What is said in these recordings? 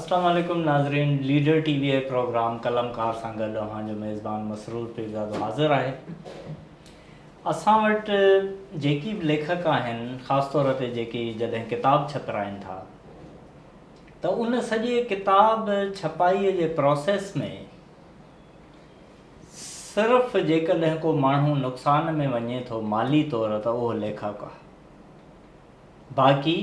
اسلام عليڪم ناظرين ليڊر ٽي وي پروگرام قلمڪار سان گڏ اوهان جو ميزبان مسرور پيرزادو حاضر آهي اسان وٽ جيڪي به ليکڪ آهن خاص طور تي جيڪي جڏهن ڪتاب ڇپرائن ٿا ته ان سڄي ڪتاب ڇپائي جي پروسيس ۾ صرف جيڪڏهن ڪو ماڻهو نقصان ۾ وڃي ٿو مالي طور ته اهو ليکڪ آهي. باقي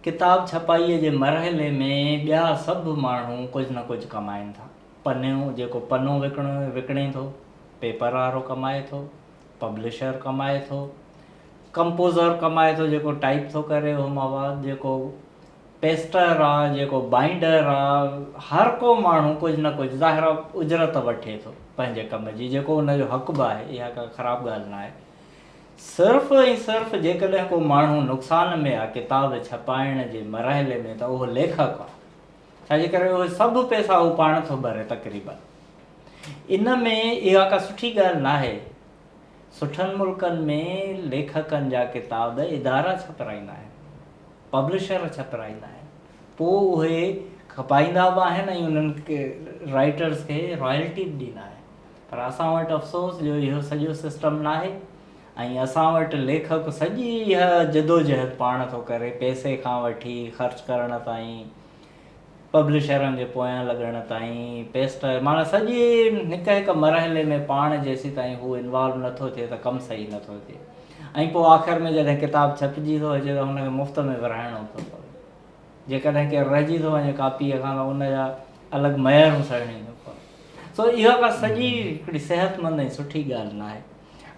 ڪتاب ڇپائيء جي مرحلي ۾ ٻيا سڀ ماڻهو ڪجهه نه ڪجهه ڪمائين ٿا. پنيو جيڪو پنو وڪڻي ٿو، پيپر وارو ڪمائي ٿو، پبلشر ڪمائي ٿو، ڪمپوزر ڪمائي ٿو جيڪو ٽائيپ ٿو ڪري اهو مواد، جيڪو پيسٽر آ، جيڪو بائينڊر آ، هر ڪو ماڻهو ڪجهه نه ڪجهه ظاهر آ اجرت وٺي ٿو پنهنجي ڪم جي جيڪو ان جو حق به آهي اها ڪا خراب ڳالهه ناهي. صرف ۽ صرف جيڪڏهن ڪو ماڻهو نقصان ۾ آ ڪتاب ڇپائڻ جي مرحلي ۾ ته اهو ليکڪ آ ڇا جي ڪري اهي سڀ پئسا هو پاڻ ٿو ڀري تقريبن. ان ۾ اها ڪا سٺي ڳالهه ناهي. سٺن ملڪن ۾ ليکڪن جا ڪتاب ادارا ڇپرائيندا آهن. پبلشر ڇپرائيندا آهن پوء اهي کپائيندا به آهن ۽ انهن کي رائيٽرز کي رائلٽي به ڏيندا آهن پر اسان وٽ افسوس جو اهو سڄو سسٽم ناهي ۽ اسان وٽ ليکڪ سڄي اها جدوجهد پاڻ ٿو ڪري پئسي کان وٺي خرچ ڪرڻ تائين پبلشرن جي پويان لڳڻ تائين پيسٽر معنيٰ سڄي هڪ هڪ مرحلي ۾ پاڻ جيسيتائين هو انوالو نه ٿو ٿئي ته ڪم صحيح نه ٿو ٿئي ۽ پوء آخر ۾ جڏهن ڪتاب ڇپجي ٿو اچي ته هن کي مفت ۾ ورهائڻو ٿو پوي جيڪڏهن ڪير رهجي ٿو وڃي ڪاپيء کان ته ان جا الڳ ميارون سهڻيون ٿيون پون سو اها ڪا سڄي هڪڙي صحتمند ۽ سٺي ڳالهه ناهي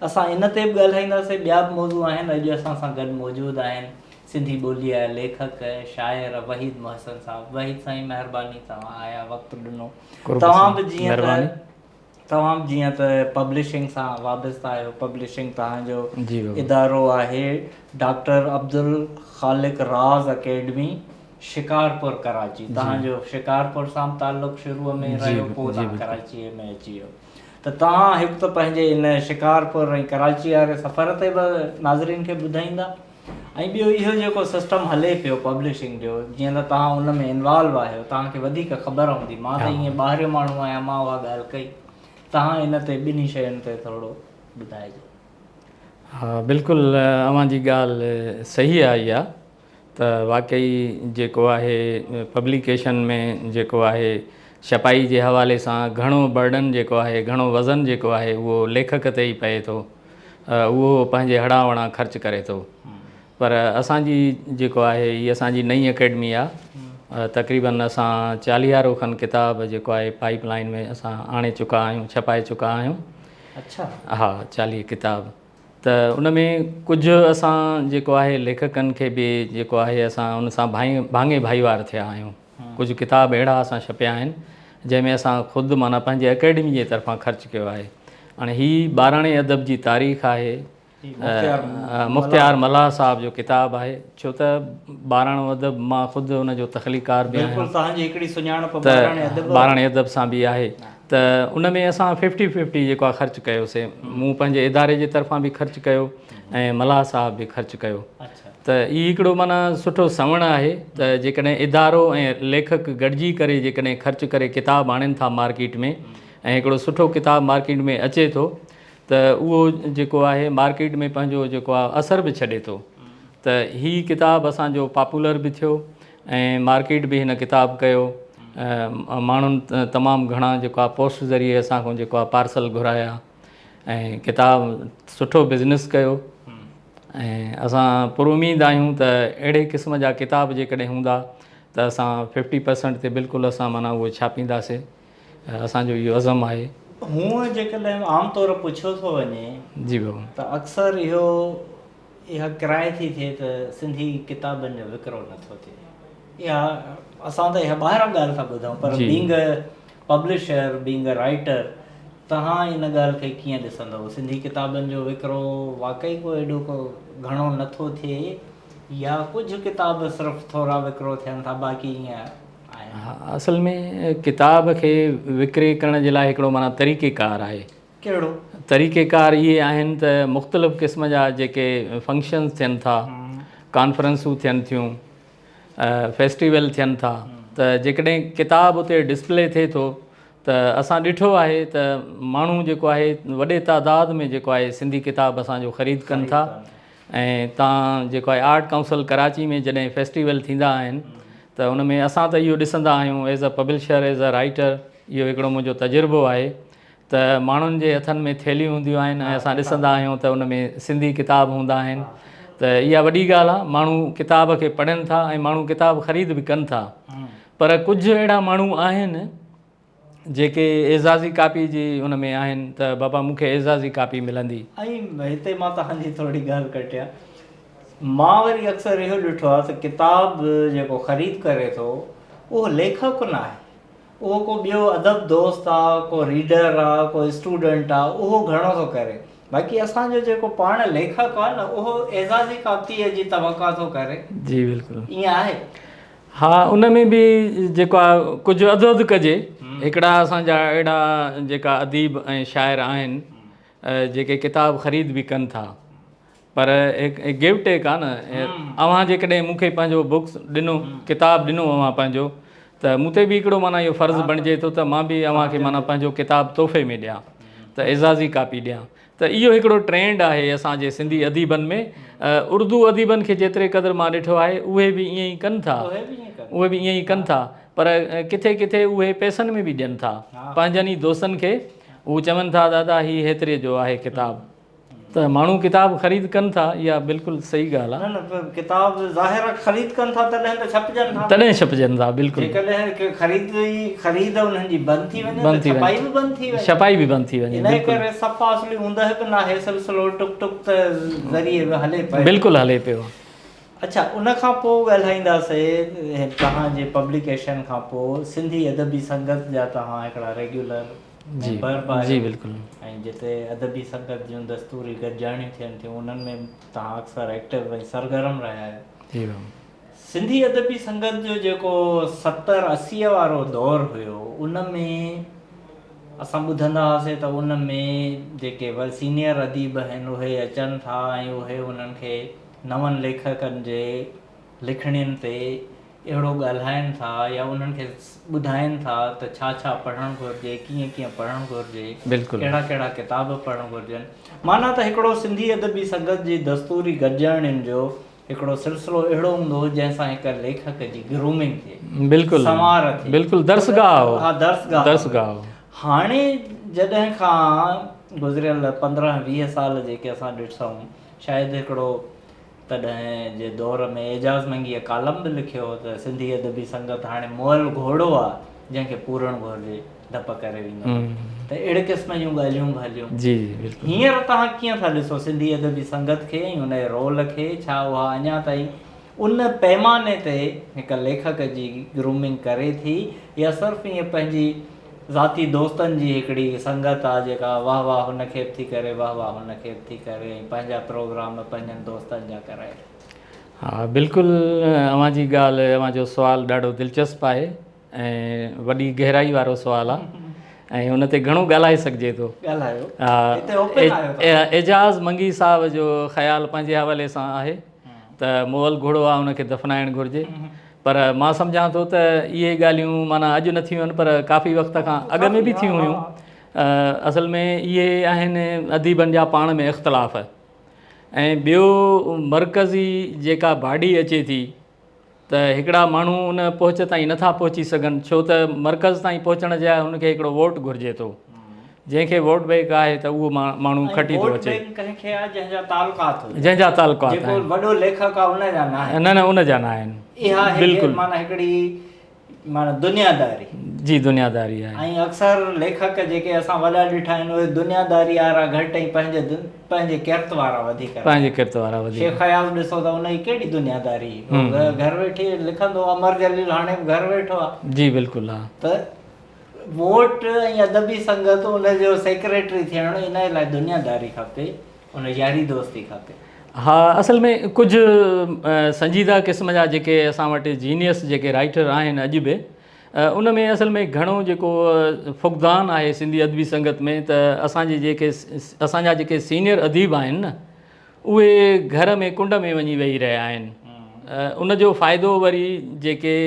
اسان ان تي به ڳالهائينداسين ٻيا به موضوع آهن اڄ اسان سان گڏ موجود آهن سنڌي ٻوليء جا ليکڪ، شاعر وحيد محسن صاحب. وحيد سائين مهرباني توهان آيا وقت ڏنو. توهان به جيئن ته توهان به جيئن ته پبلشنگ سان وابسته آهيو پبلشنگ توهان جو ادارو آهي ڊاڪٽر عبدالخالق راز اڪيڊمي شڪارپور ڪراچي توهان جو شڪارپور سان به تعلق شروع ۾ رهيو پوء توهان ڪراچيء ۾ اچي ويو ته توهان هڪ ته پنهنجي ان شڪارپور ۽ ڪراچي واري سفر تي به ناظرين کي ٻڌائيندا ۽ ٻيو اهو جيڪو سسٽم هلي پيو پبلشنگ جو جيئن ته توهان ان ۾ انوالو آهيو توهان کي وڌيڪ خبر هوندي مان ته ائين ٻاهريون ماڻهو آهيان مان اها ڳالهه ڪئي توهان ان تي ٻنهي شين تي ٿورو ٻڌائجو. ها بلڪل اوهان جي ڳالهه صحيح آهي اها ته واقعي جيڪو آهي پبليڪيشن ۾ جيڪو آهي ڇپائي جي حوالي سان گهڻو برڊن جيڪو آهي گهڻو وزن جيڪو آهي اهو ليکڪ تي ئي پئي ٿو اهو پنهنجي هڙان وڙان خرچ ڪري ٿو پر اسان جي جيڪو آهي هي اسان جي نئين اڪيڊمي آ تقريبن اسان چاليهارو کن ڪتاب جيڪو آهي پائپ لائن ۾ اسان آڻي چڪا آهيون ڇپائي چڪا آهيون اڇا ها چاليهه ڪتاب ته ان ۾ ڪجهه اسان جيڪو آهي ليکڪن کي به جيڪو آهي اسان ان سان ڀاڱي ڀائيوار ٿيا آهيون ڪجهه ڪتاب اهڙا اسان ڇپيا آهن جنهن ۾ اسان خود معنيٰ پنهنجي اڪيڊمي جي طرفان خرچ ڪيو آهي. هاڻي هي ٻاراڻي ادب جي تاريخ آهي مختيار ملاح صاحب جو ڪتاب آهي ڇو ته ٻاراڻو ادب مان خود ان جو تخليقڪار به آهيان بلڪل توهان جي هڪڙي سڃاڻپ ٻاراڻي ادب ٻاراڻي ادب سان به آهي ته ان ۾ اسان ففٽي ففٽي جيڪو آهي خرچ ڪيوسي مون پنهنجي اداري جي طرفان به خرچ ڪيو ۽ ملاح صاحب به خرچ ڪيو ته هي هڪڙو معنيٰ سٺو سنوڻ آهي ته جيڪڏهن ادارو ۽ ليکڪ گڏجي ڪري جيڪڏهن خرچ ڪري ڪتاب آڻين ٿا مارڪيٽ ۾ ۽ هڪڙو سٺو ڪتاب مارڪيٽ ۾ اچي ٿو ته اهو جيڪو آهي مارڪيٽ ۾ پنهنجو جيڪو آهي اثر به ڇڏي ٿو ته هي ڪتاب اسان جو پاپولر به ٿيو ۽ مارڪيٽ به هن ڪتاب ڪيو ماڻهن تمام گهڻا جيڪو آهي پوسٽ ذريعي اسان کان جيڪو آهي پارسل گهرايا ۽ ڪتاب سٺو بزنس ڪيو ۽ اسان پر اميد آهيون ته اهڙي قسم جا ڪتاب جيڪڏهن هوندا ته اسان ففٽي پرسنٽ تي بلڪل اسان معنيٰ اهو ڇاپينداسي اسان جو اهو عزم آهي. هونء جيڪڏهن عام طور پڇيو ٿو وڃي جي بابا. ته اڪثر اهو اها ڪراء ٿي ٿئي ته سنڌي ڪتابن جو وڪرو نه ٿو ٿئي. اها اسان ته اها ٻاهران ڳالهه ٿا ٻڌون پر being a publisher being a writer توهان ان ڳالهه کي ڪيئن ڏسندؤ؟ سنڌي ڪتابن جو وڪرو واقعي ڪو ايڏو ڪو گهڻو نه ٿو ٿئي يا ڪجهه ڪتاب صرف ٿورا وڪرو ٿين ٿا باقي ائين آهن؟ ها اصل ۾ ڪتاب کي وڪري ڪرڻ جي لاء هڪڙو معنيٰ طريقي ڪار آهي. ڪهڙو؟ طريقي ڪار اهي آهن ته مختلف قسم جا جيڪي فنڪشنز ٿين ٿا، ڪانفرنسون ٿين ٿيون، فيسٽيول ٿين ٿا. ته جيڪڏهن ڪتاب اتي ڊسپلي ٿئي ٿو ته اسان ڏٺو آهي ته ماڻهو جيڪو آهي وڏي تعداد ۾ جيڪو آهي سنڌي ڪتاب اسان جو خريد ڪن ٿا ۽ تان جيڪو آهي آرٽ ڪائونسل ڪراچي ۾ جڏهن فيسٽيول ٿيندا آهن ته ان ۾ اسان ته اهو ڏسندا آهيون as a publisher as a writer اهو هڪڙو منهنجو تجربو آهي ته ماڻهن جي هٿن ۾ ٿيلهيون هونديون آهن ۽ اسان ڏسندا آهيون ته ان ۾ سنڌي ڪتاب هوندا آهن ته اها وڏي ڳالهه آهي ماڻهو ڪتاب کي پڙهن ٿا ۽ ماڻهو ڪتاب خريد به ڪن ٿا پر ڪجهه اهڙا ماڻهو آهن جيڪي اعزازي ڪاپي جي ان ۾ آهن ته بابا مون کي اعزازي ڪاپي ملندي. ۽ هتي مان توهان جي ٿوري ڳالهه ڪٽيان. مان وري اڪثر اهو ڏٺو آهي ته ڪتاب جيڪو خريد ڪري ٿو اهو ليکڪ ناهي. اهو ڪو ٻيو ادب دوست آ، ڪو ريڊر آ، ڪو اسٽوڊنٽ آ، اهو گهڻو ٿو ڪري. باقي اسان جو جيڪو پاڻ ليکڪ آ نه اهو اعزازي ڪاپيء جي توقع ٿو ڪري. جي بلڪل. ائين آهي؟ ها ان ۾ به جيڪو آ ڪجهه اڌ اڌ ڪجي. هڪڙا اسان جا اهڙا جيڪا اديب ۽ شاعر آهن جيڪي ڪتاب خريد به ڪن ٿا. پر گيو ٽيڪ آ نه اوهان جيڪڏهن مون کي پنهنجو بڪس ڏنو ڪتاب ڏنو اوهان پنهنجو ته مون تي به هڪڙو معنيٰ اهو فرض بڻجي ٿو ته مان به اوهان کي معنيٰ پنهنجو ڪتاب تحفي ۾ ڏيان ته اعزازي ڪاپي ڏيان ته اهو هڪڙو ٽرينڊ آهي اسان جي سنڌي اديبن ۾ اردو اديبن کي جيتري قدر مان ڏٺو آهي اهي به ائين ئي ڪن ٿا اهي به ائين ئي ڪن ٿا پر ڪٿي ڪٿي اهي پئسن ۾ به ڏين ٿا پنهنجن ئي دوستن کي هو چون ٿا دادا هي هيتري جو آهي ڪتاب ته ماڻهو ڪتاب خريد ڪن ٿا اها بلڪل صحيح ڳالهه آهي. نه نه ڪتاب ظاهر آهي خريد ڪن ٿا تڏهن ته ڇپجن ٿا. تڏهن ڇپجن ٿا بلڪل. جيڪڏهن خريد ئي خريد انهن جي بند ٿي وڃي ته ڇپائي به بند ٿي وڃي. ڇپائي به بند ٿي وڃي بلڪل. انهيء ڪري صفا اصلي اوندهه به ناهي سلسلو ٽڪ ٽڪ ته ذريعي به هلي پيو. بلڪل هلي پيو. اڇا ان کان پوء ڳالهائينداسي توهان جي پبليڪيشن کان پوء سنڌي ادبي سنگت جا توهان هڪڙا ريگيولر ميمبر به آهيو جي بلڪل ۽ جتي ادبي سنگت جون دستوري گڏجاڻيون ٿين ٿيون انهن ۾ توهان اڪثر ايڪٽو ۽ سرگرم رهيا آهيو. جي ڀاء. سنڌي ادبي سنگت جو جيڪو ستر اسيء وارو دور هيو ان ۾ اسان ٻڌندا هئاسي ته ان ۾ جيڪي سينيئر اديب آهن اهي اچن ٿا ۽ اهي انهن کي نون ليکڪن جي لکڻين تي اهڙو ڳالهائين ٿا يا انهن کي ٻڌائين ٿا ته ڇا ڇا پڙهڻ گهرجي، ڪيئن ڪيئن پڙهڻ گهرجي، ڪهڙا ڪهڙا ڪتاب پڙهڻ گهرجن. معنيٰ ته هڪڙو سنڌي ادبي سنگت جي دستوري گڏجاڻين جو هڪڙو سلسلو اهڙو هوندو هو جنهن سان هڪ ليکڪ جي گرومنگ ٿئي، سنوار ٿئي. بلڪل درسگاهه هو. ها درسگاهه هو. هاڻي جڏهن کان گذريل 15 20 سال جيڪي اسان ڏٺسون شايد هڪڙو تڏهن جي دور ۾ اعجاز منگيء ڪالم به لکيو هو ته سنڌي ادبي سنگت هاڻي مئل گهوڙو آ جنهن کي پورڻ گهرجي ڌپ ڪري ويندو ته اهڙي قسم جون ڳالهيون به هليون. جي جي بلڪل. هينئر توهان ڪيئن ٿا ڏسو سنڌي ادبي سنگت کي ۽ ان جي رول کي ڇا اها اڃا تائين ان پيماني تي هڪ ليکڪ جي گرومنگ ڪري ٿي يا صرف ائين پنهنجي ذاتي دوستن جي هڪڙي سنگت آ جيڪا واهه واهه هن کي به ٿي ڪري واهه واهه هن کي به ٿي ڪري ۽ پنهنجا پروگرام پنهنجن دوستن جا ڪرائي ٿي. ها بلڪل اوهان جي ڳالهه اوهان جو سوال ڏاڍو دلچسپ آهي ۽ وڏي گهرائي وارو سوال آ ۽ ان تي گهڻو ڳالهائي سگهجي ٿو. ڳالهايو هتي اوپن آهيو توهان. اعجاز منگي صاحب جو خيال پنهنجي حوالي سان آهي ته مئل گهوڙو آ ان کي دفنائڻ گهرجي پر مان سمجهان ٿو ته اهي ڳالهيون معنيٰ اڄ نه ٿيون آهن پر ڪافي وقت کان اڳ ۾ به ٿيون هيون اصل ۾ اهي آهن اديبن جا پاڻ ۾ اختلاف ۽ ٻيو مرڪزي جيڪا باڊي اچي ٿي ته هڪڙا ماڻهو ان پهچ تائين نٿا پهچي سگهن ڇو ته مرڪز تائين پهچڻ جي لاء هن کي هڪڙو ووٽ گهرجي ٿو جنهن کي ووٽ بينڪ آهي ته اهو ماڻهو کٽي ٿو اچي. ووٽ بينڪ ڪنهن کي آهي جنهن جا تعلقات هجن. جنهن جا تعلقات آهن. جيڪو وڏو ليکڪ آهي ان جا نه آهن. نه نه ان جا نه آهن. اها بلڪل معنيٰ هڪڙي معنيٰ دنياداري. جي دنياداري آهي. ۽ اڪثر ليکڪ جيڪي اسان وڏا ڏٺا آهن اهي دنياداري وارا گهٽ ۽ پنهنجي پنهنجي ڪرت وارا وڌيڪ رهيا. پنهنجي ڪرت وارا وڌيڪ. شيخ اياز ڏسو ته ان جي ڪهڙي دنياداري هئي. هو گهر ويٺي لکندو هو. امر جليل هاڻي به گهر ويٺو آهي. جي بلڪل ها. ته ووٽ ۽ ادبي سنگت ان جو سيڪريٽري ٿيڻ ان لاء دنياداري کپي ان ياري دوستي کپي. ها اصل ۾ ڪجهه سنجيده قسم جا جيڪي اسان وٽ جينيس جيڪي رائيٽر آهن اڄ به ان ۾ اصل ۾ گهڻو جيڪو فقدان آهي سنڌي ادبي سنگت ۾ ته اسان جي جيڪي اسان جا جيڪي سينيئر اديب آهن نه اهي گهر ۾ ڪنڊ ۾ وڃي ويهي رهيا آهن ان جو فائدو وري جيڪي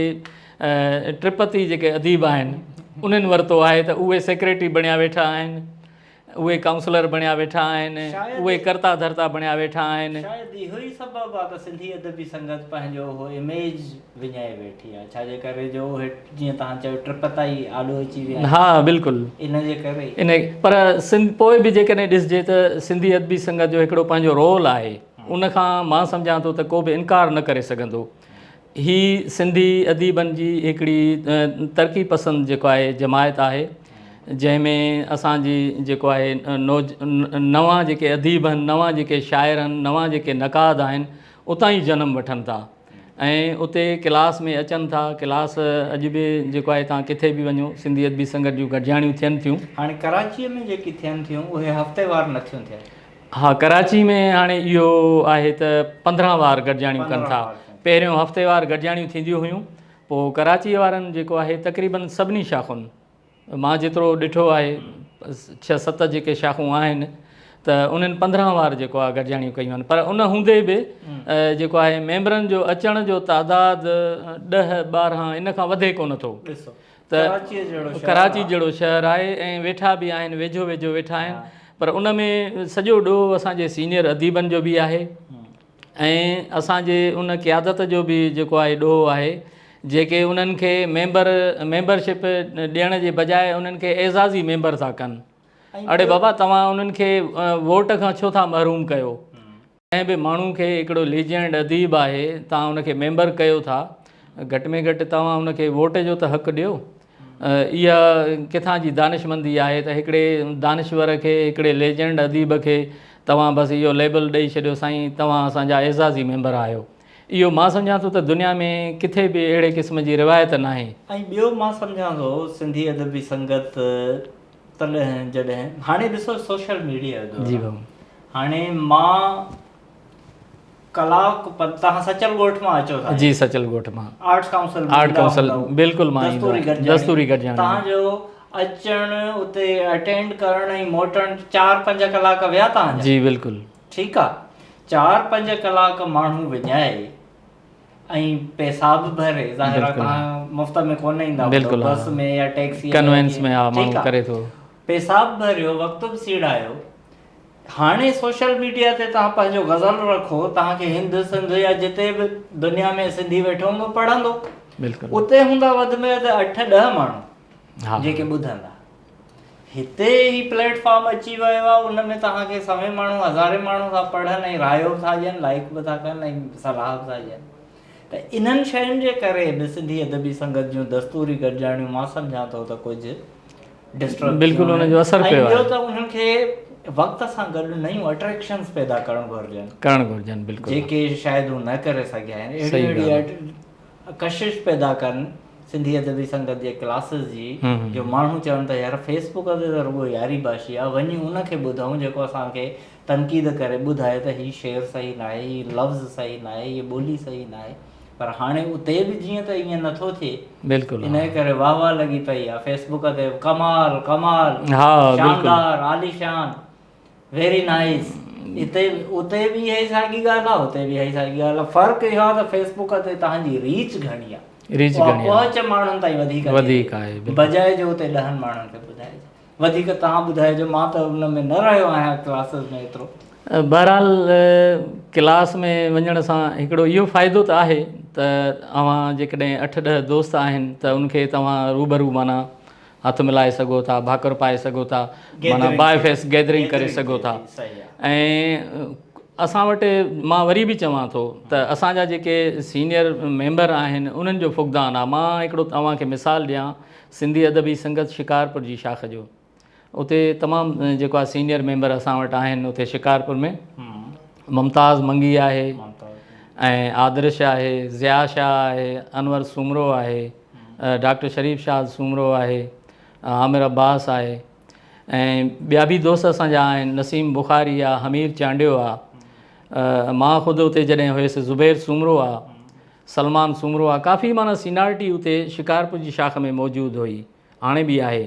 ٽپتي جيڪي اديب آهن انهن ورتو آهي ته اهي سيڪريٽري بڻيا ويٺا آهن اهي ڪائونسلر بڻيا ويٺا آهن اهي ڪرتا ڌرتا بڻيا ويٺا آهن. شايد اهو ئي سبب آهي ته سنڌي ادبي سنگت پنهنجو اهو اميج وڃائي ويٺي آهي ڇا جي ڪري جو اهي جيئن توهان چيو ٽپتا ئي آڏو اچي ويا آهن. ها بلڪل. ان جي ڪري ئي. ان پر سنڌ پوء به جيڪڏهن ڏسجي ته سنڌي ادبي سنگت جو هڪڙو پنهنجو رول آهي ان کان مان سمجهان ٿو ته ڪو به انڪار نه ڪري سگهندو. هي سنڌي اديبن جي هڪڙي ترقي پسند جيڪو آهي جماعت آهي جنهن ۾ اسان جي جيڪو آهي نوج نوان جيڪي اديب آهن نوان جيڪي شاعر آهن نوان جيڪي نقاد آهن اتان ئي جنم وٺن ٿا ۽ اتي ڪلاس ۾ اچن ٿا ڪلاس اڄ به جيڪو آهي تان ڪٿي به وڃو سنڌي ادبي سنگت جون گڏجاڻيون ٿين ٿيون. هاڻي ڪراچيء ۾ جيڪي ٿين ٿيون اهي هفتيوار نٿيون ٿين. ها ڪراچي ۾ هاڻي اهو آهي ته 15 وار گڏجاڻيون ڪن ٿا. پهريون هفتيوار گڏجاڻيون ٿينديون هيون پوء ڪراچي وارن جيڪو آهي تقريبن سڀني شاخن مان جيترو ڏٺو آهي ڇهه ست جيڪي شاخون آهن ته انهن 15 وار جيڪو آهي گڏجاڻيون ڪيون آهن پر ان هوندي به جيڪو آهي ميمبرن جو اچڻ جو تعداد 10 12 ان کان وڌي ڪونه ٿو. ته ڪراچي جهڙو شهر آهي ۽ ويٺا به آهن ويجهو ويجهو ويٺا آهن پر ان ۾ سڄو ڏوهه اسان جي سينيئر اديبن جو به آهي ۽ اسان جي ان قيادت جو به جيڪو آهي ڏوهه آهي جيڪي انهن کي ميمبر ميمبرشپ ڏيڻ جي بجاء انهن کي اعزازي ميمبر ٿا ڪن اڙي بابا توهان انهن کي ووٽ کان ڇو ٿا محروم ڪيو ڪنهن به ماڻهو کي هڪڙو ليجنڊ اديب آهي توهان ان کي ميمبر ڪيو ٿا گهٽ ۾ گهٽ توهان ان کي ووٽ جو ته حق ڏيو اها ڪٿان جي دانشمندي آهي ته هڪڙي دانشور کي هڪڙي ليجنڊ اديب کي توهان بس اهو ليبل ڏئي ڇڏيو سائين توهان اسان جا اعزازي ميمبر آهيو اهو مان سمجهان ٿو ته دنيا ۾ ڪٿي به اهڙي قسم جي روايت ناهي. ۽ ٻيو مان سمجهان ٿو سنڌي ادبي سنگت تڏهن جڏهن هاڻي ڏسو سوشل ميڊيا جو دور آهي هاڻي مان ڪلاڪ تهان سچل ڳوٺ مان اچو ٿا جي سچل ڳوٺ مان آرٽس ڪائونسل آرٽ ڪائونسل بلڪل مان ايندو دستوري گڏجاڻي تهان جو اچڻ اتي اٽينڊ ڪرڻ ۽ موٽڻ 4 5 ڪلاڪ ويا تهان جا جي بلڪل ٺيڪ آ 4 5 ڪلاڪ ماڻهو وڃائي ۽ پئسا به ڀري ظاهر آ توهان مفت ۾ ڪونه ايندا هوندؤ بس ۾ يا ٽيڪسي ڪنوينس ۾ ها ماڻهو ڪري ٿو پئسا به ڀريو وقت به سيڙايو هاڻي سوشل ميڊيا تي توهان پنهنجو غزل رکو توهان کي هند سنڌ يا جتي به دنيا ۾ سنڌي ويٺو هوندو پڙهندو بلڪل اتي هوندا وڌ ۾ وڌ 8 10 ماڻهو جيڪي ٻڌندا هتي هي پليٽ فارم اچي ويو آهي ان ۾ توهان کي سوين ماڻهو هزارين ماڻهو ٿا پڙهن ۽ رايو به ٿا ڏين لائيڪ به ٿا ڪن ۽ صلاح به ٿا ڏين ته انهن شين جي ڪري به سنڌي ادبي سنگت جون دستوري گڏجاڻيون مان سمجهان ٿو ته ڪجهه ڊسٽرب بلڪل ان جو اثر پيو آهي ۽ ٻيو ته انهن کي وقت سان گڏ نيون اٽريڪشنز پيدا ڪرڻ گهرجن ڪرڻ گهرجن بلڪل جيڪي شايد هو نه ڪري سگهيا آهن اهڙي اهڙي ڪشش پيدا ڪن سنڌي ادبي سنگت جي ڪلاسز جي جو ماڻهو چون ته يار فيس بڪ تي ته رڳو ياري باشي آ وڃي ان کي ٻڌون جيڪو اسان کي تنقيد ڪري ٻڌائي ته هي شعر صحيح ناهي هي لفظ صحيح ناهي هي ٻولي صحيح ناهي پر هاڻي اتي به جيئن ته ائين نٿو ٿئي بلڪل انهي ڪري واه واه لڳي پئي آ فيس بڪ تي ڪمال ڪمال شاندار عاليشان ويري نائيس اتي اتي به اها ئي ساڳي ڳالهه آهي اتي به اها ئي ساڳي ڳالهه آهي فرق اهو آهي ته فيس بڪ تي توهان جي ريچ گهڻي آهي ريچ گهڻي آهي پهچ ماڻهن تائين وڌيڪ وڌيڪ آهي بجاء جو اتي ڏهن ماڻهن کي ٻڌائجي وڌيڪ توهان ٻڌائجو مان ته ان ۾ نه رهيو آهيان ڪلاسز ۾ ايترو بهرحال ڪلاس ۾ وڃڻ سان هڪڙو اهو فائدو ته آهي ته اوهان جيڪڏهن اٺ ڏهه دوست آهن ته ان کي توهان روبرو معنيٰ هٿ ملائي سگهو ٿا، ڀاڪر پائي سگهو ٿا، معنيٰ باء فيس گيدرنگ ڪري سگهو ٿا ۽ اسان وٽ مان وري به چوان ٿو ته اسان جا جيڪي سينئر ميمبر آهن انهن جو فقدان آهي مان هڪڙو توهان کي مثال ڏيان سنڌي ادبي سنگت شڪارپور جي شاخ جو اتي تمام جيڪو آهي سينئر ميمبر اسان وٽ آهن اتي شڪارپور ۾ ممتاز منگي آهي ۽ آدرش آهي ضياء شاهه آهي انور سومرو آهي ڊاڪٽر شريف شاهه سومرو آهي، عامر عباس آهي ۽ ٻيا به دوست اسان جا آهن، نسيم بخاري آ، حمير چانڊيو آ، مان خود اتي جڏهن هيس زبير سومرو آ، سلمان سومرو آ، ڪافي معنيٰ سينارٽي اتي شڪارپور جي شاخ ۾ موجود هئي، هاڻي به آهي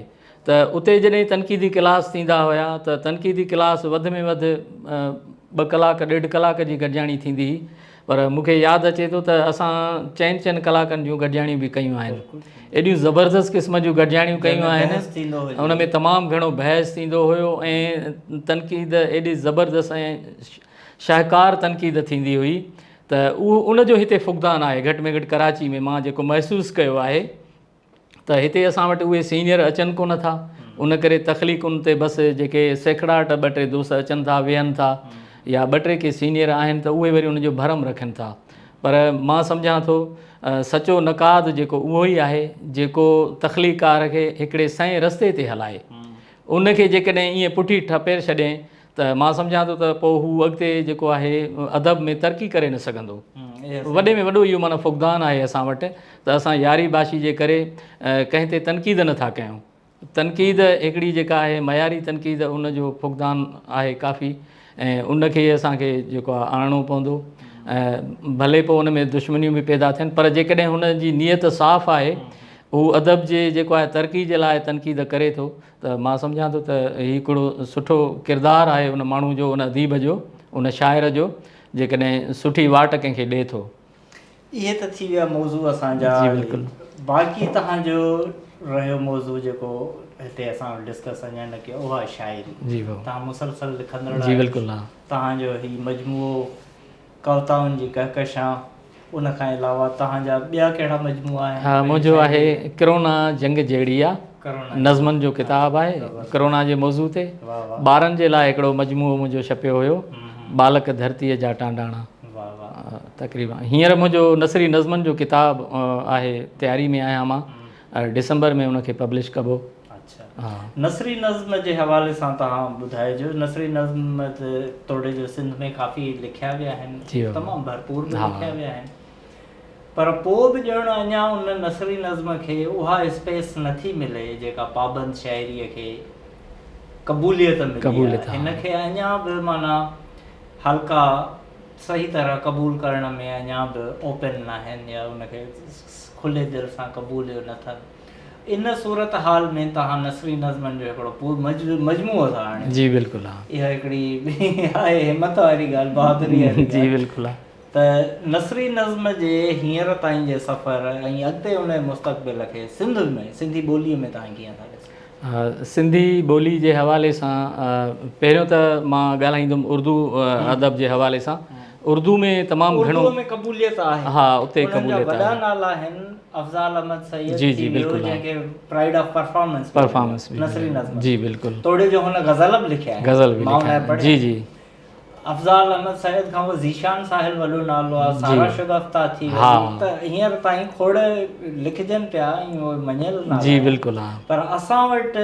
ته اتي جڏهن تنقيدي ڪلاس ٿيندا هيا ته تنقيدي ڪلاس وڌ ۾ وڌ ٻه ڪلاڪ ڏيڍ ڪلاڪ جي گڏجاڻي ٿيندي هئي پر مون کي ياد اچي ٿو ته اسان چئن چئن ڪلاڪن جون گڏجاڻيون به ڪيون آهن. ايڏيون زبردست قسم جون گڏجاڻيون ڪيون آهن. ان ۾ تمام گهڻو بحث ٿيندو هيو ۽ تنقيد ايڏي زبردست ۽ شاهڪار تنقيد ٿيندي هئي ته اهو ان جو هتي فقدان آهي گهٽ ۾ گهٽ ڪراچي ۾ مان جيڪو محسوس ڪيو آهي ته هتي اسان وٽ اهي سينئر اچن ڪونه ٿا ان ڪري تخليقن تي بس جيڪي سيکڙاٽ ٻه ٽي دوست اچن ٿا ويهن ٿا يا ٻه ٽي ڪي سينئر آهن ته اهي وري ان جو ڀرم رکن ٿا پر مان سمجهان ٿو سچو نقاد جيڪو اهو ئي آهي جيڪو تخليقڪار کي هڪڙي سئين رستي تي هلائي ان کي جيڪڏهن ائين پٺي ٺپير ڇڏين ته مان سمجهان ٿو ته پوء هو اڳتي جيڪو آهي ادب ۾ ترقي ڪري نه سگهندو. وڏي ۾ وڏو اهو معنيٰ فقدان آهي اسان وٽ ته اسان ياري باشي جي ڪري ڪنهن تي تنقيد نه ٿا ڪيون. تنقيد هڪڙي جيڪا آهي معياري تنقيد ان جو فقدان آهي ڪافي ۽ ان کي اسان کي جيڪو آهي آڻڻو پوندو ۽ ڀلي پوء ان ۾ دشمنيون به پيدا ٿين پر جيڪڏهن هن جي نيت صاف آهي هو ادب جي جيڪو آهي ترقي جي لاء تنقيد ڪري ٿو ته مان سمجهان ٿو ته هي هڪڙو سٺو ڪردار آهي ان ماڻهو جو ان اديب جو ان شاعر جو جيڪڏهن سٺي واٽ ڪنهن کي ڏئي ٿو. اهي ته ٿي ويا موضوع اسان جا جي بلڪل. باقي توهان جو رهيو موضوع جيڪو هتي اسان ڊسڪس اڃا نه ڪيو اها شاعري. جي ڀاء. توهان مسلسل لکندڙ جي آهيو. بلڪل ها. توهان جو هي مجموعو ڪوتائن جي ڪهڪشان ان کان علاوه توهان جا ٻيا ڪهڙا مجموعا آهن؟ ها منهنجو آهي ڪرونا جنگ جهڙي آ نظمن جو ڪتاب آهي ڪرونا جي موضوع تي ٻارن جي لاء هڪڙو مجموعو منهنجو ڇپيو هيو ٻالڪ ڌرتيء جا ٽانڊاڻا تقريبا هينئر منهنجو نثري نظمن جو ڪتاب آهي تياري ۾ آهيان مان ڊسمبر ۾ ان کي پبلش ڪبو. اڇا نثري نظم جي حوالي سان توهان ٻڌائجو نثري نظم ته توڙي جو سنڌ ۾ ڪافي لکيا ويا آهن تمام ڀرپور به لکيا ويا آهن پر پوء به ڄڻ اڃا ان نثري نظم کي اها اسپيس نٿي ملي جيڪا پابند شاعريء کي قبوليت ملي آهي هن کي اڃا به معنيٰ حلقا صحيح طرح قبول ڪرڻ ۾ اڃا به اوپن ناهن يا ان کي کلي دل سان قبوليو نٿن ان صورت حال ۾ توهان نثري نظمن جو هڪڙو پورو مجموعو ٿا آڻيو. جي بلڪل ها. اها هڪڙي آهي همت واري ڳالهه بهادري واري ڳالهه. جي بلڪل ها. ته نثري نظم جي هينئر تائين جي سفر ۽ اڳتي ان جي مستقبل کي سنڌ ۾ سنڌي ٻوليء ۾ توهان ڪيئن ٿا ڏسو؟ سنڌي ٻولي جي حوالي سان پهريون ته مان ڳالهائيندم اردو ادب جي حوالي سان اردو ۾ تمام گهڻو اردو ۾ قبوليت آهي ها اتي انهن جا قبوليت وڏا آهي نالا آهن افضال احمد سيد جي ٿي جي ويو بلڪل جنهن کي پرائيڊ آف پرفارمنس به پرفارمنس مليو به نثري مليو نظم جي بلڪل توڙي جو هن غزل به لکيا آهن غزل به مان لکيا ان جا آهن پڙهيا جي آهن جي افضال احمد سيد کان پوء ذيشان ساحل وڏو نالو آهي جي سارا شگفته ٿي ها وئي ته هينئر تائين کوڙ لکجن پيا ۽ اهي مڃيل نالا جي آهن بلڪل ها پر اسان وٽ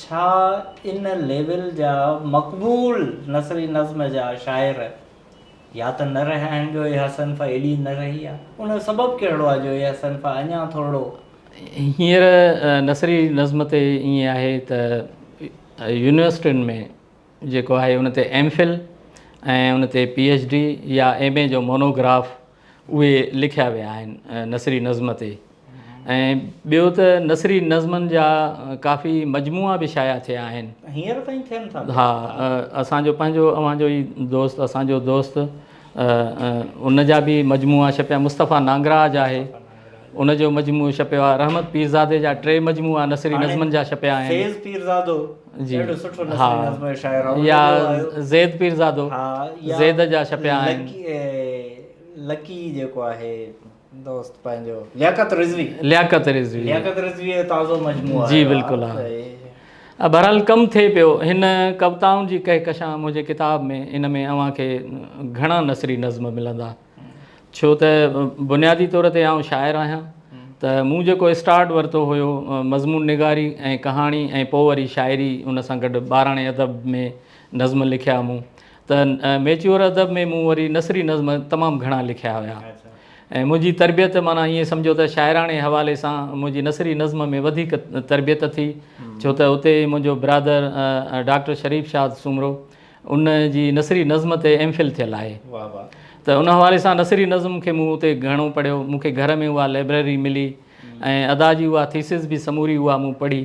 ڇا ان ليول جا مقبول نثري نظم جا شاعر يا ته نه رهيا آهن جو اها صنف ايڏي نه رهي آهي ان جو سبب ڪهڙو آهي جو اها صنف اڃا ٿورڙو. هينئر نثري نظم تي ائين آهي ته يونيورسٽين ۾ جيڪو آهي ان تي ايم فل ۽ ان تي پي ايڇ ڊي يا ايم اي جو مونوگراف اهي لکيا ويا آهن نثري نظم تي ۽ ٻيو ته نثري نظمن جا ڪافي مجموعا به شايع ٿيا آهن. هينئر تائين ٿين ٿا پيا. ها اسان جو پنهنجو اوهان جو ئي دوست اسان جو دوست ان جا به مجموعا ڇپيا مصطفيٰ نانگراج آهي ان جو مجموعو ڇپيو آهي رحمت پيرزادي جا ٽي مجموعا نثري نظمن جا ڇپيا آهن. فيض پيرزادو جي ڏاڍو سٺو ها نثري نظم جو شاعر آهي ان يا جو آيو زيد پيرزادو ها يا زيد جا ڇپيا آهن. لڪي لڪي جيڪو آهي دوست پنهنجو لياقت رضوي. لياقت رضوي. لياقت رضوي جو تازو مجموعو جي آيو آهي بلڪل ها بهرحال ڪم ٿئي پيو هن ڪوتائن جي ڪهڪشان منهنجي ڪتاب ۾ ان ۾ اوهان کي گهڻا نثري نظم ملندا ڇو ته بنيادي طور تي آئون شاعر آهيان ته مون جيڪو اسٽارٽ ورتو هيو مضمون نگاري ۽ ڪهاڻي ۽ پوء وري شاعري ان سان گڏ ٻاراڻي ادب ۾ نظم لکيا مون ته ميچوئر ادب ۾ مون وري نثري نظم تمام گهڻا لکيا هيا ۽ منهنجي تربيت معنيٰ ائين سمجهو ته شاعراڻي حوالي سان منهنجي نثري نظم ۾ وڌيڪ تربيت ٿي ڇو ته اتي منهنجو برادر ڊاڪٽر شريف شاد سومرو ان جي نثري نظم تي ايم فل ٿيل آهي ته ان حوالي سان نثري نظم کي مون اتي گهڻو پڙهيو مون کي گهر ۾ اها لئبريري ملي ۽ ادا جي اها ٿيسز به سموري اها مون پڙهي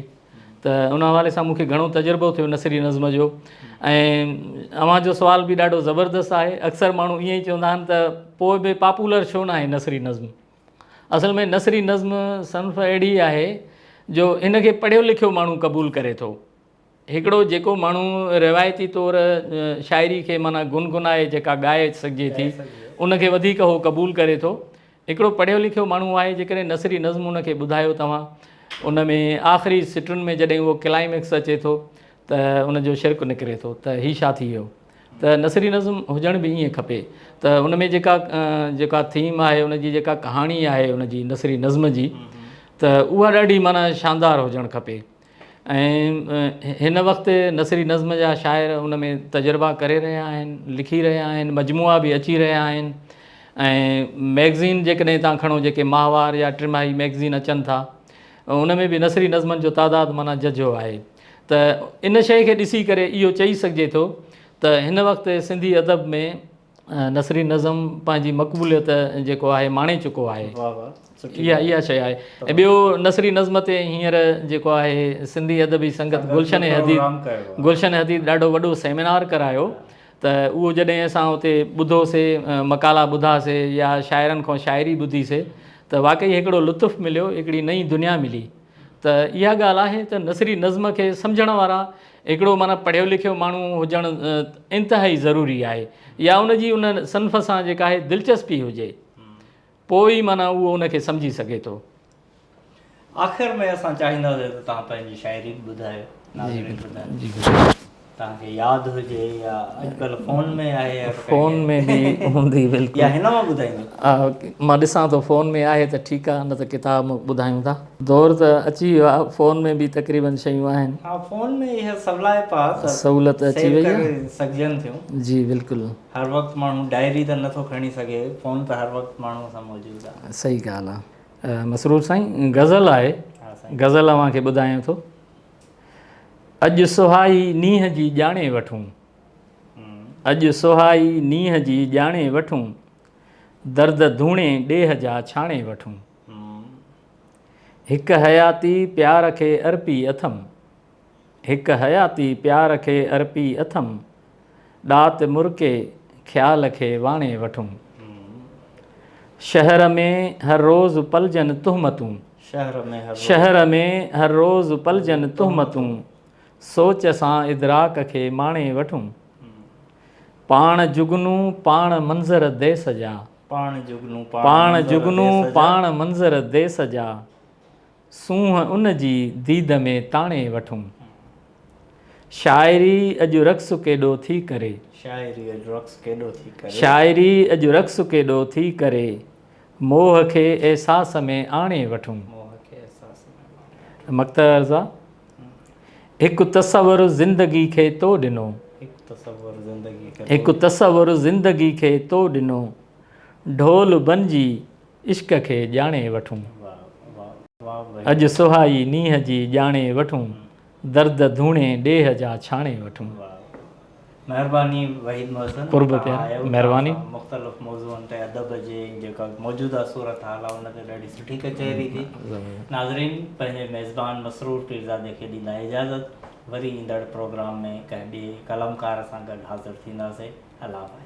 ته ان حوالي سان مون کي گهڻو تجربو ٿيو نثري نظم جو ۽ اوهان جو سوال به ڏاڍو زبردست آهي. اڪثر ماڻهو ائين ئي چوندا آهن ته پوء به پاپولر ڇو ناهي نثري نظم؟ اصل ۾ نثري نظم صنف اهڙي آهي جو ان کي پڙهيو لکيو ماڻهو قبول ڪري ٿو. هڪڙو جيڪو ماڻهو روايتي طور شاعري کي معنيٰ گنگنائي جيڪا ڳائي سگهجي ٿي ان کي وڌيڪ هو قبول ڪري ٿو. هڪڙو پڙهيو لکيو ماڻهو آهي جيڪڏهن نثري نظم ان کي ٻڌايو توهان ان ۾ آخري سٽن ۾ جڏهن اهو ڪلائميڪس اچي ٿو ته ان جو شرڪ نڪري ٿو ته هي ڇا ٿي ويو ته نثري نظم هجڻ به ائين کپي ته ان ۾ جيڪا جيڪا ٿيم آهي ان جي جيڪا ڪهاڻي آهي ان جي نثري نظم جي ته اها ڏاڍي معنيٰ شاندار هجڻ کپي ۽ هن وقت نثري نظم جا شاعر ان ۾ تجربا ڪري رهيا آهن لکي رهيا آهن مجموعا به اچي رهيا آهن ۽ ميگزين جيڪڏهن تان کڻو جيڪي ماهوار يا ٽماهي ميگزين اچن ٿا ان ۾ به نثري نظمن جو تعداد معنيٰ ججهو آهي ته ان شيء کي ڏسي ڪري اهو چئي سگهجي ٿو ته هن وقت سنڌي ادب ۾ نثري نظم پنهنجي مقبوليت جيڪو آهي ماڻي چڪو آهي. اها اها شيء آهي ۽ ٻيو نثري نظم تي هينئر جيڪو آهي سنڌي ادبي سنگت گلشن حديد گلشن حديد ڏاڍو وڏو سيمينار ڪرايو ته اهو جڏهن اسان اتي ٻڌوسي مقالا ٻڌاسي يا شاعرن کان شاعري ٻڌيسي ته واقعي هڪڙو لطف مليو هڪڙي نئين دنيا ملي ته اها ڳالهه آهي ته نثري نظم کي سمجهڻ وارا هڪڙو معنيٰ پڙهيو لکيو ماڻهو هجڻ انتهائي ضروري آهي يا ان جي ان صنف سان جيڪا آهي دلچسپي هجي پوء ئي معنيٰ اهو ان کي سمجهي سگهي ٿو. آخر ۾ اسان چاهينداسين ته توهان پنهنجي شاعري به ٻڌايو ناظرين ٻڌايو توهان کي ياد هجي يا اڄڪلهه فون ۾ آهي يا فون ۾ به هوندي بلڪل يا هن مان ٻڌائيندو مان ڏسان ٿو فون ۾ آهي ته ٺيڪ آهي نه ته ڪتاب مان ٻڌايون ٿا دور ته اچي ويو آهي فون ۾ به تقريبن شيون آهن ها فون ۾ اها سولائپ آهي ته سهولت اچي وئي آهي سگهجن ٿيون جي بلڪل هر وقت ماڻهو ڊائري ته نٿو کڻي سگهي فون ته هر وقت ماڻهو سان موجود آهي صحيح ڳالهه آهي مسرور سائين غزل آهي غزل اوهان کي ٻڌايان ٿو اڄ سهائي نينهن جي ڄاڻي وٺون. اڄ سهائي نينهن جي ڄاڻي وٺون. درد ڌوڻي ڏيهه جا ڇاڻي وٺون. هڪ حياتي پيار کي ارپي اٿم. هڪ حياتي پيار کي ارپي اٿم. ڏات مرڪي خيال کي واڻي وٺون. شهر ۾ هر روز پلجن تهمتون. شهر ۾ هر روز پلجن تهمتون. سوچ سان ادراڪ کي ماڻي وٺون. پاڻ جگنو پاڻ منظر ديس جا. پاڻ جگنو پاڻ منظر ديس جا. سونهن ان جي ديد ۾ تاڻي وٺون. شاعري اڄ رقص ڪيڏو ٿي ڪري. شاعري اڄ رقص ڪيڏو ٿي ڪري. شاعري اڄ رقص ڪيڏو ٿي ڪري. موهه کي احساس ۾ آڻي وٺون. موهه کي احساس ۾ آڻي وٺون. مقطع عرض آ. هڪ تصور زندگي کي تو ڏنو. هڪ تصور زندگي کي هڪ تصور زندگي کي تو ڏنو. ڍول بنجي عشق کي ڄاڻي وٺون. اڄ سهائي نينهن جي ڄاڻي وٺون. درد ڌوڻي ڏيهه جا ڇاڻي وٺون. مهرباني وحيد محسن قرب پيارا مهرباني. مختلف موضوعن تي ادب جي جيڪا موجوده صورتحال آهي ان تي ڏاڍي سٺي ڪچهري ٿي. ناظرين پنهنجي ميزبان مسرور پيرزادي کي ڏيندا اجازت وري ايندڙ پروگرام ۾ ڪنهن ٻئي قلمڪار سان گڏ حاضر ٿينداسين الله حافظ.